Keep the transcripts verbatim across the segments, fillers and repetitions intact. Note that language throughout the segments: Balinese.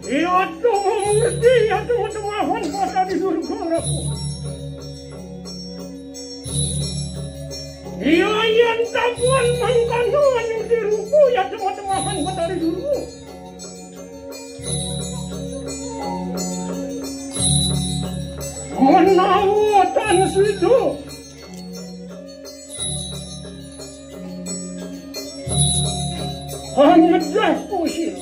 Iya, tama murti, iya, tama-tamahan, kata di surga aku. Iya, iya, tapuan mangkana anu diruku, iya, tama-tamahan, kata di surga. Menawa tan situ. Hanya dah kusir.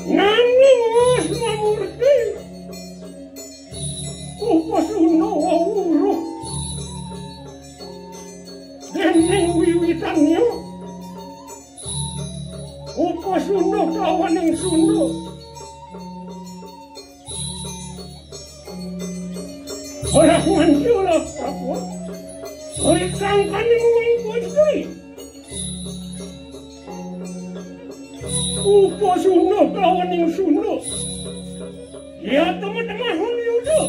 Nanging wis mamurti. Upasuna wawuruh. Dening wiwitannya. Upasuna kawaning suna. Ora nganti ora apa. Ora sangkane mung kuwi. Upasuna kawaning suna. Ya, tengah-tengah Yuda.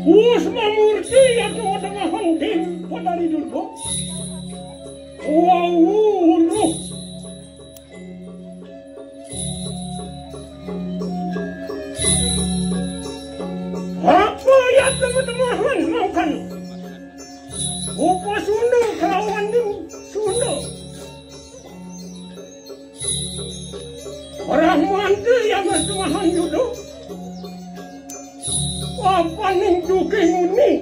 Wis mamurti ya, tengah-tengah Dewi Batari Durga. Wawuruh. Apa ya tengah-tengahan mangkan? Upasuna kawaning suna. Brahmanti ya tengah-tengahan Yuda. Apaning duke muni?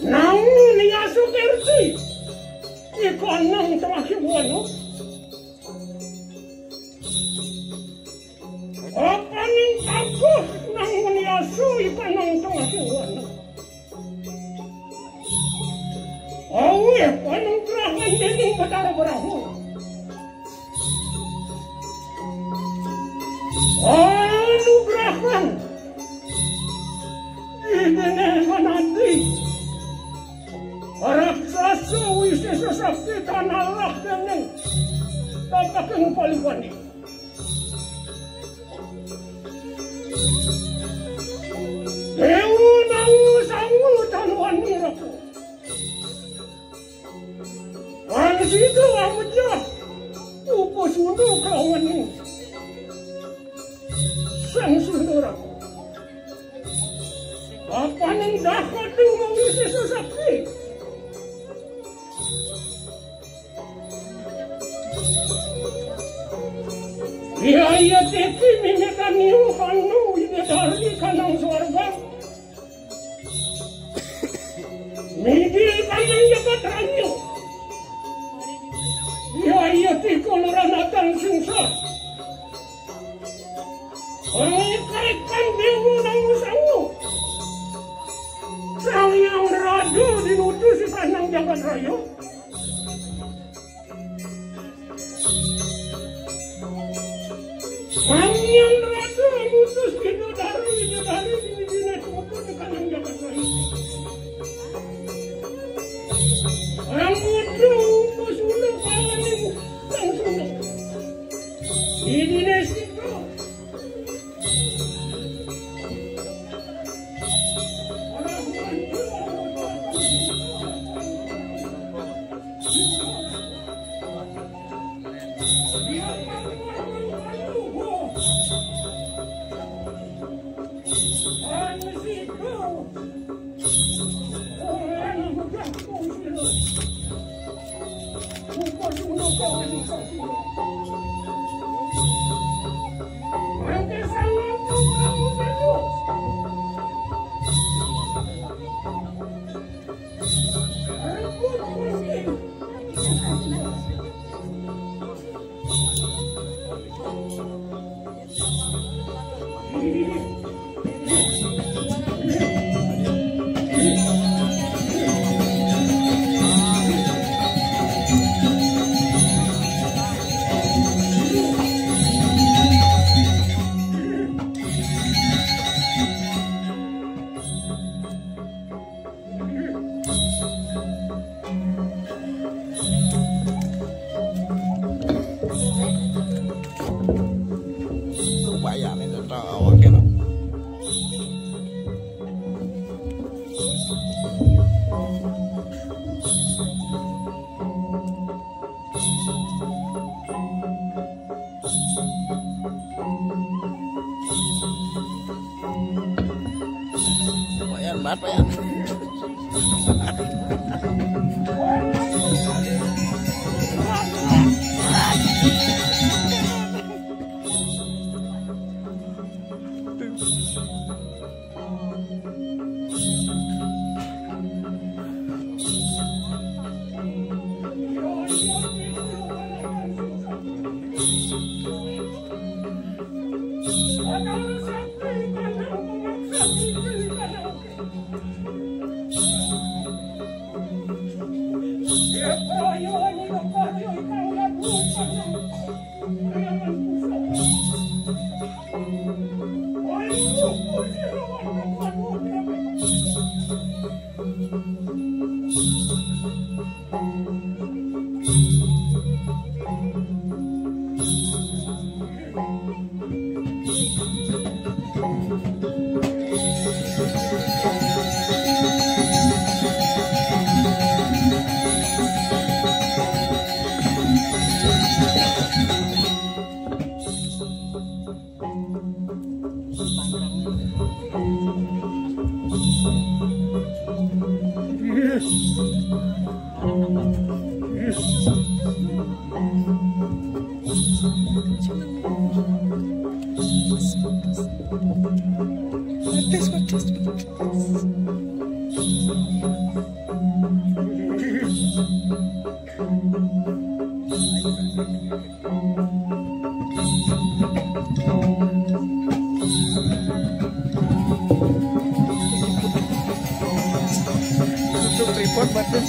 Nanging ya Sukirti, iku nang tengah kiwana. Apaning bagus nang muni asu ipanang tengah kiwana. Awih panugrahan dening Batara Brahma. Anugrahan idene manati. Raksasa wisesa sakti tanalah dening tapaking paliwani. Panirako. Ang sida amedya upasuna kawaning sang sundurako. Apaning dahat ing mawisisa sakti. Iya, iya, titi mimitan yu kanu widadari kanang swarga. Migil kanang jagat raya. Iya, iya, tikul ranatan sungsar. Pangikaikan dewa nang sangu. Sang Hyang Raja dinutus kanang jagat raya. Pangian raja ngutus bidadari, bidadari sini dina tumutun kanang jagat lain. Orang muda utus ulu kawaning sang suno. Ini nesiko. Bayangin tentang awaknya, Pak. Lumayan banget, Pak, ya. Tutup tripod, batin.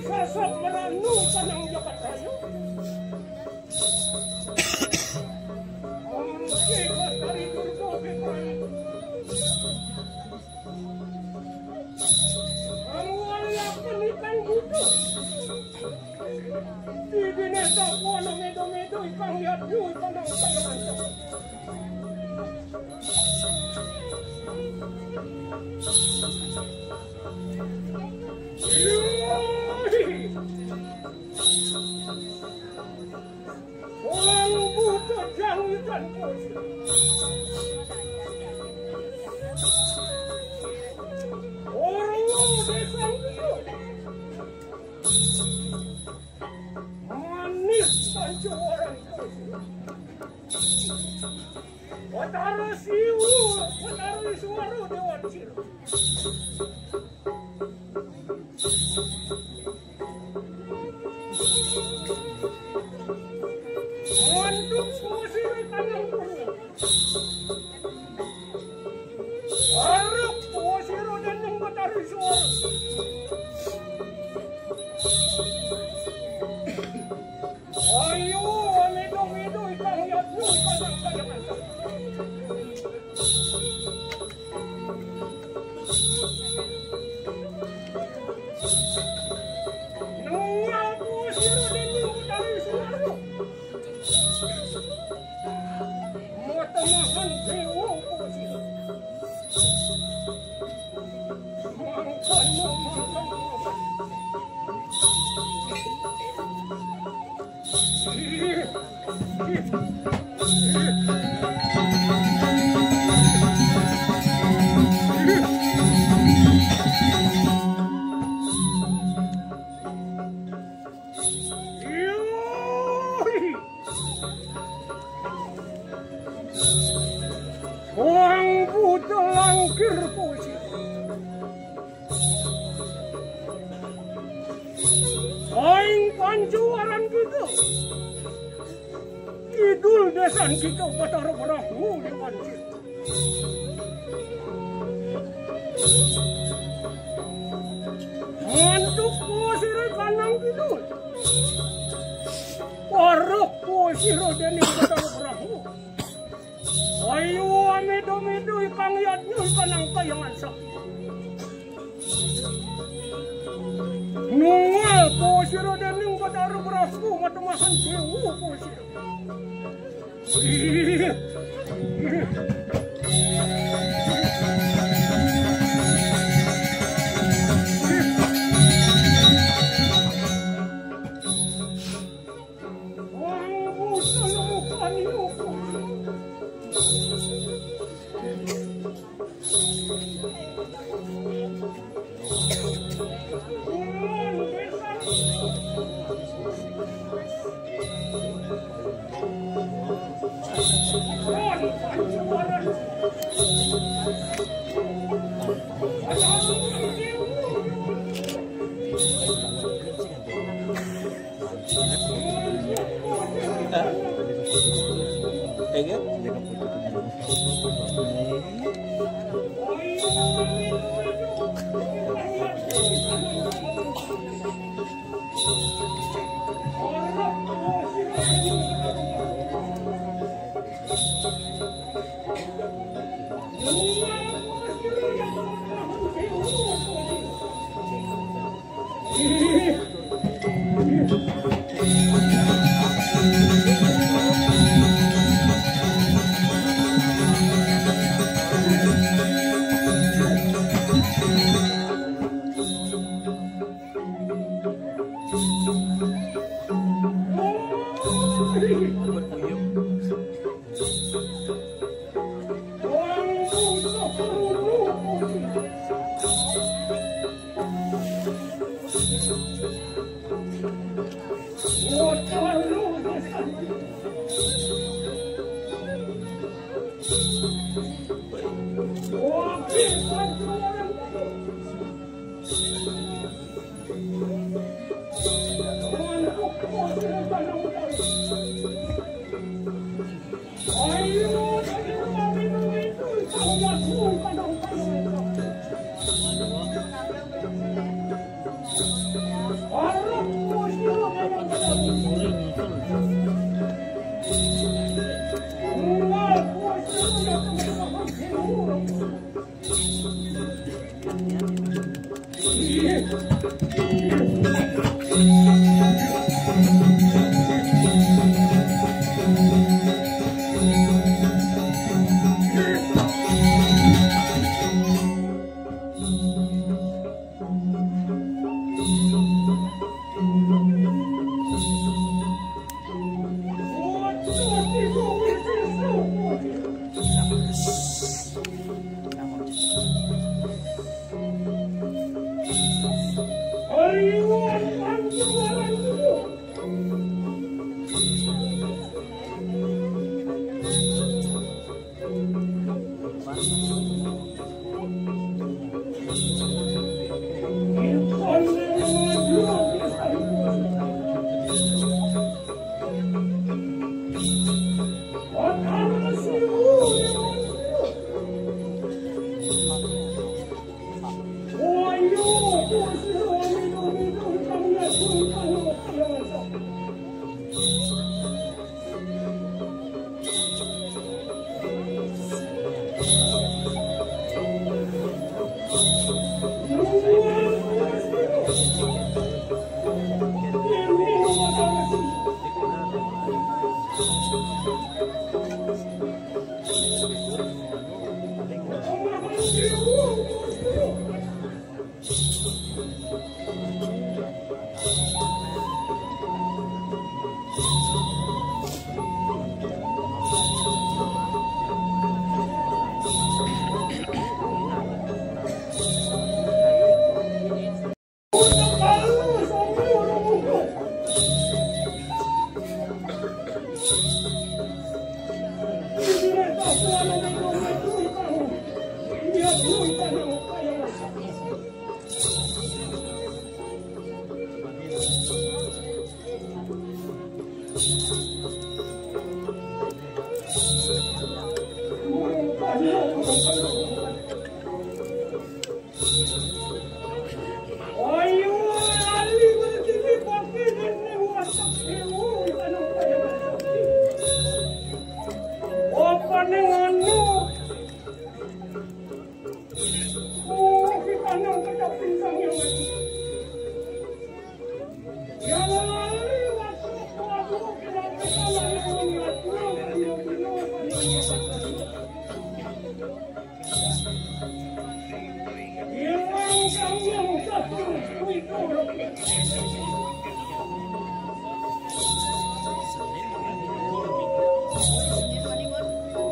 Sasab meranu kanang jagat raya. Angke Batari Durga Betari. Kamu alak menikang butuh. Di binesa kuana medo-medo ikang liat yu ikang nang ikang nang. Orang buta jangan kuasa. Orang desa manis saja orang kuasa. Batara Siwa, Batara Iswara Dewan Sira. Mandung Sira Tanang Purwo. Arep Sira dening Batara Iswara. Nungal ku sira dening Betari Sunaryo. Matemahan dewa ku sira. Mangkana, mangkana. Wong buta langkir puji. Aing pancuaran kita. Kidul desan kita Batara Brahmu dipancing. Mantuk ku sira kanang kidul. Paruk ku sira dening Batara Brahmu. Ayo amedo-medo ikang yadnya ikanang kayangan sakti. Nungal ku sira dening Batara Brahmu matemahan dewa ku sira.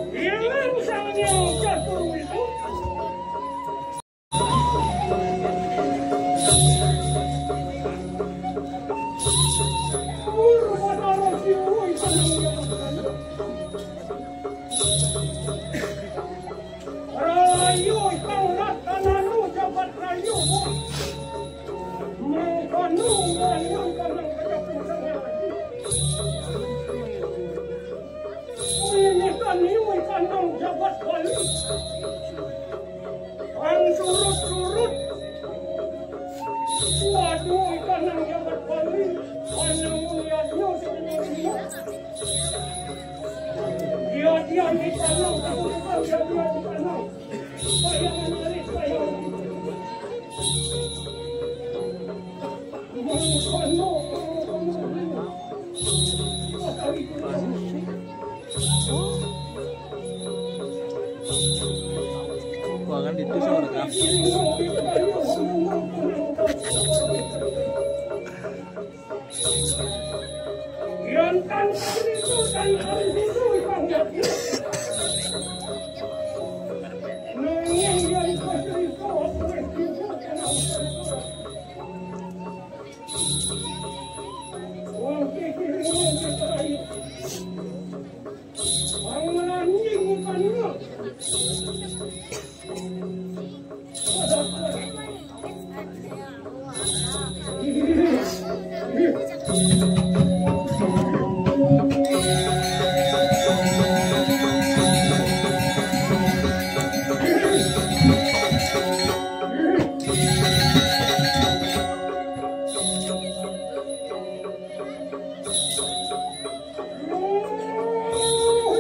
Bilang sang yang jatuh itu. Rayu kang ratan anu jabat rayu. Mengkanu rayu kanang kajapung sangaji. Ini kaniu kanang jabat Bali. Ang surut-surut. Waduh, ikan nang jabat Bali. Anang mulianya sebenarnya. Dia, dia di tanah, dia, dia di tanah. Bayangan alit, bayangan. Mengkono, mengkono. Kuangan itu seorang apa?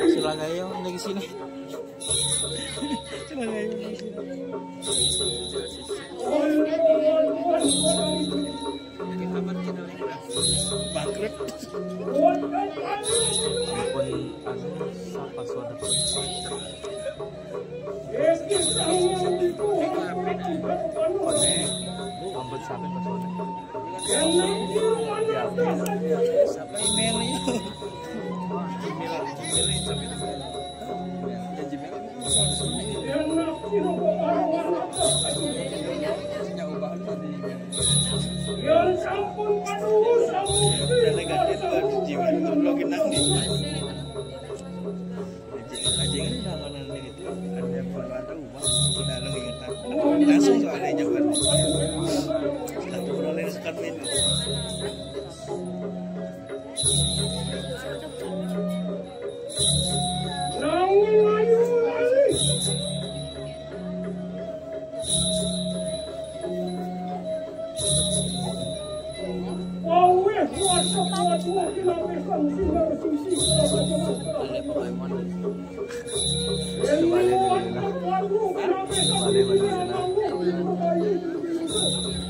Sila ngayon, lagi sini. Sila ngayon, lagi sini. Bangkrut. Ampun, anu, sa password. Kone, mampet sampe password. Ya, email ini. Email, email ini, tapi ya, Gmail. Yang sampun paduhun sampun. Delegat itu ada jiwa itu blogin nanti. Aja ini udah mana nih itu ada yang pernah tahu bang. Udah lo ingetan. Langsung soalnya jawab. Satu orang lain sekat main. Nanging ayu lali. Waweh kuasa kuat mungkin sampai sang sinar sisi kuasa kuat. Ini kuat kuat mungkin sampai sang sinar sisi kuasa kuat.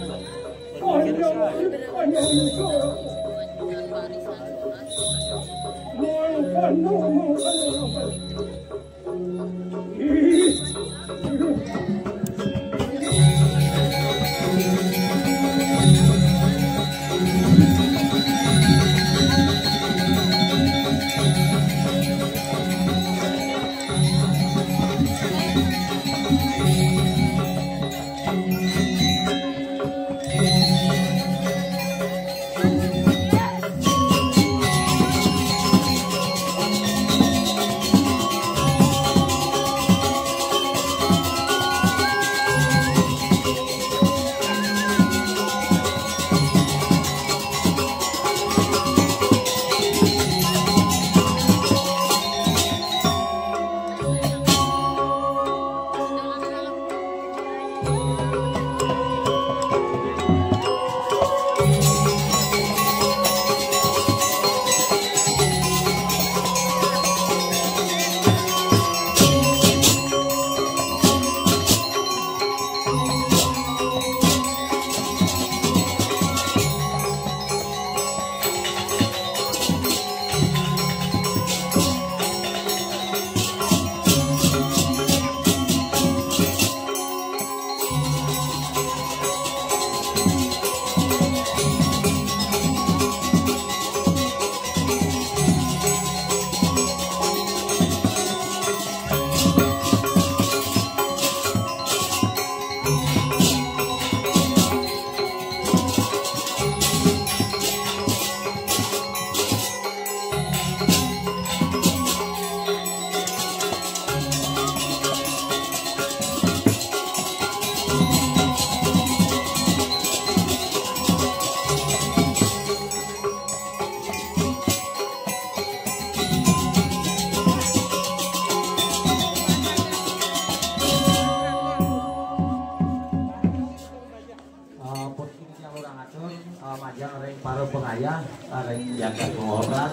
Puniki titiang lurah ngatur, eh, majeng ring para pangayah, eh, ring jagat Purwokerto.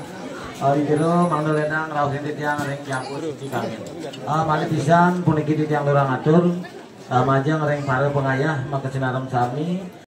Eh, ring jero mangda lenang rauh ring titiang ring jagat Cikarang. Eh, malih pisan puniki titiang lurah ngatur, eh, majeng ring para pangayah makasinaram sami.